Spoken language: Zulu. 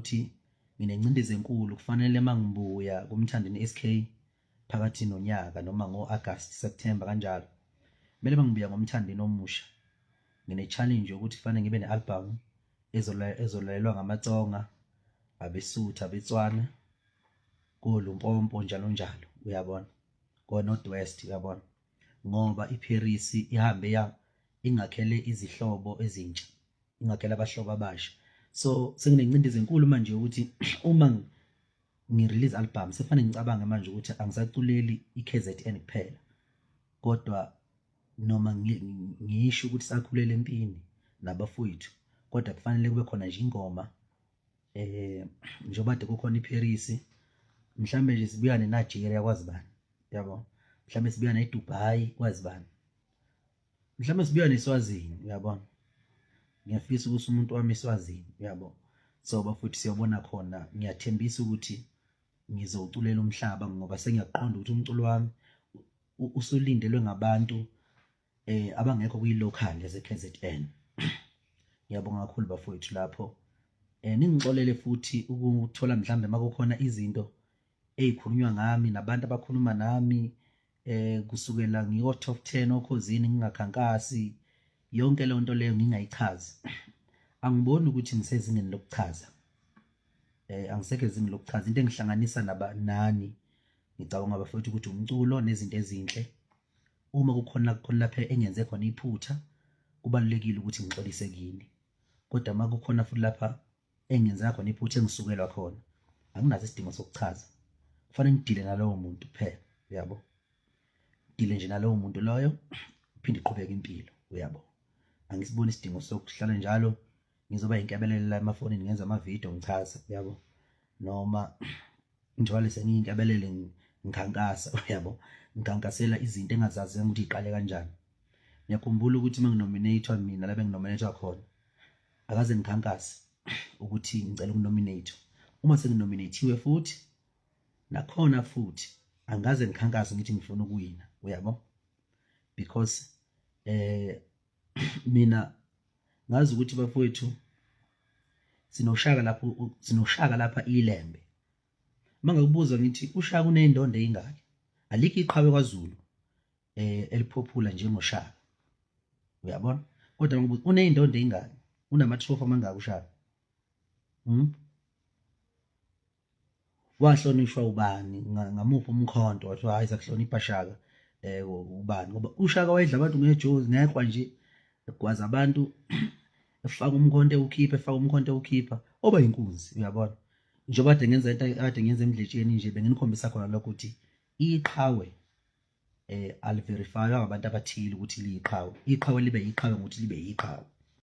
ukuthi nginencindezi enkulu, kufanele mangibuya kuMthandeni SK phakathi nonyaka noma ngo-August, September kanjalo, kumele mangibuya ngoMthandeni omusha ngine-challenge yokuthi kufanele ngibe ne-album ezolalelwa ngamaTsonga, abeSuthu, abeTswana, koLumpompo njalo njalo, uyabona, ko-North West, uyabona, ngoba iParis ihambe ya ingakhele izihlobo ezintsha, ingakhele abahlobo abasha. So senginencindezi enkulu manje ukuthi uma ngi-release album sekufanele ngicabange manje ukuthi angisaculeli i-KZN kuphela, kodwa noma ngisho ukuthi sakhulela empini nabafowethu, kodwa kufanele kube khona nje ingoma njengoba kade kukhona iParis, mhlambe nje sibuya neNigeria kwazi bani, yabo, mhlambe sibuya neDubai kwazi bani, mhlambe sibuya neSwazini, uyabona. Ngiyafisa ukuthi umuntu wami eSwazini, uyabo. So bafowethu siyobona khona, ngiyathembisa ukuthi ngizowuculela umhlaba ngoba sengiyaqonda ukuthi umculo wami usulindelwe ngabantu abangekho kwi-local yase-KZN. Ngiyabonga kakhulu bafowethu lapho. Ningixolele futhi ukuthola mhlambe makukhona izinto ezikhulunywa ngami nabantu abakhuluma nami kusukela ngiko top 10 okhozini ngingakhankasi, yonke leyo nto leyo ngingayichazi. Angiboni ukuthi ngisezingeni lokuchaza, angisekho ezingeni lokuchaza. Into engihlanganisa nani ngicabanga bafowethu ukuthi umculo nezinto ezinhle. Uma kukhona khona lapha engenze khona iphutha, kubalulekile ukuthi ngixolise kini, kodwa uma kukhona futhi lapha engenza khona iphutha engisukelwa khona, anginaso isidingo sokuchaza. Kufanele ngidile nalowo muntu kuphela, uyabo, ngidile nje nalowo muntu loyo, uphinde iqhubeke impilo, uyabo. Angisiboni isidingo sokuhlala njalo ngizoba yinkebelele la emafonini ngenza amavidiyo ngichaza, uyabo, noma njalo sengiyinkebelele ngikhankasa, uyabo, ngikhankasela izinto engazazi ukuthi iqale kanjani. Ngiyakhumbula ukuthi uma nginominate mina la benginominate khona, akaze ngikhankase ukuthi ngicela ukunominate. Uma senginominathiwe futhi nakhona futhi angaze ngikhankase ngithi ngifuna ukuwina, uyabo, because mina ngazi ukuthi bafowethu sinoshaka lapho, sinoshaka lapha iLembe. Mangakubuza ngithi uShaka uneyindondo eyingaki, alikho iqhawe kwaZulu eliphophula njengoShaka, uyabona. Kodwa mangibuza uneyindondo eyingaki, unama trophy amangaki uShaka? Wahlonishwa ubani, ngamuphi umkhonto? Wathiwa hayi, sakuhlonipha Shaka, ubani? Ngoba uShaka wayedla abantu ngejozi, ngekwa nje, egwaza abantu, efaka umkhonto ewukhipha, efaka umkhonto ewukhipha, oba inkunzi, uyabona. Njengoba kade ngenza into kade ngenza emdletsheni nje, benginikhombisa khona lokho ukuthi iqhawe aliverifywa ngabantu abathile ukuthi liyiqhawe. Iqhawe libe yiqhawe ngokuthi libe yiqhawe.